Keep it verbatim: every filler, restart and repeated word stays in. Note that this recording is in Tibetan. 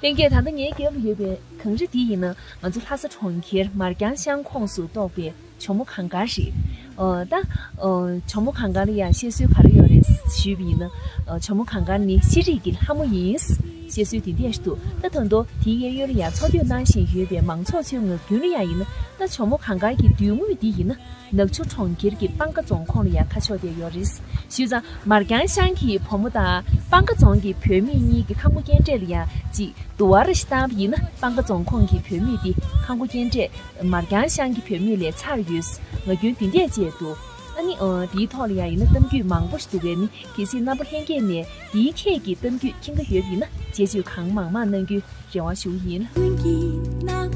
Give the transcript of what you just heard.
ལྷན་རྒྱས། ད་ལྟ་ངའི་རྒྱབ་ལ་ཡོད་པའི་གངས་རི་འདི་ཡིན་ན་ང་ཚོ་ལྷ་ས་གྲོང་ཁྱེར་མར་རྐྱང་ཤང་ཁོངས་སུ་གཏོགས་པའི་ཇོ་མོ་གངས་དཀར་རེད། ཨོ་ད་ཨོ་ཇོ་མོ་གངས་དཀར་ལ་ཡང་བཤད་སྲོལ་ག་རེ་ཡོད་རེད་ཞུས་པ་ཡིན་ན། ཨོ་ཇོ་མོ་གངས་དཀར་ནི་ཤེས་རིག་གི་ལྷ་མོ་ཡིན་བཤད་སྲོལ་འདི་འདྲ་ཞིག་འདུག་ད་ད་དུང་དེའི་གཡས་གཡོན་ལ་ཡང་འཚོ་སྡོད་གནང་བཞིན་ཡོད་པའི་མང་ཚོགས་ཚོའི་ངག་རྒྱུན་ལ་ཡང་ཡིན་ན། ད་ཇོ་མོ་གངས་དཀར་གྱི་མདུན་ངོས་འདི་ཡིན་ན། ནག་ཆུ་གྲོང་ཁྱེར་གྱི་སྤང་ཁ་རྫོང་ཁོངས་ལ་ཡང་ཁ་ཕྱོགས་བསྡད་ཡོད་རེད། བྱས་ཙང་མར་རྐྱང་ཤང་གི་བུ་མོ་དང་སྤང་ཁ་རྫོང་གི་བུད་མེད་གཉིས་ཀྱི་ཁང་པ་རྐྱེན་འདྲེས་ལ་ཡང་ཅིག་དུ་བར་ཞིག་བཏང་བ་ཡིན་ན། སྤང་ཁ་རྫོང་ཁོངས་ཀྱི་བུད་མེད་དེ་ཁང་པ་རྐྱེན་འདྲེས་མར་རྐྱང་ཤང་གི་བུད་མེད་ལས་ཚར་ཡོད་ངག་རྒྱུན་འདི་འདྲས་བཅས་འདུག་ཨ་ནི་ཨ་འདིའི་ཐོག་ལ་ཡང་ཡིན་ན་གཏམ་རྒྱུད་མང་པོ་ཞིག་འདུག་པས་ནི། གལ་སྲིད་རྣམ་པ་ལྷན་རྒྱས་ནས་འདིའི་ཐད་ཀྱི་གཏམ་རྒྱུད་མཁྱེན་གྱི་ཡོད་པ་ཡིན་ན། དཔྱད་བརྗོད་གང་མང་མང་གནང་རྒྱུའི་རེ་བ་ཞུ་གི་ཡིན། ཀུན་གྱིས་རྣམ་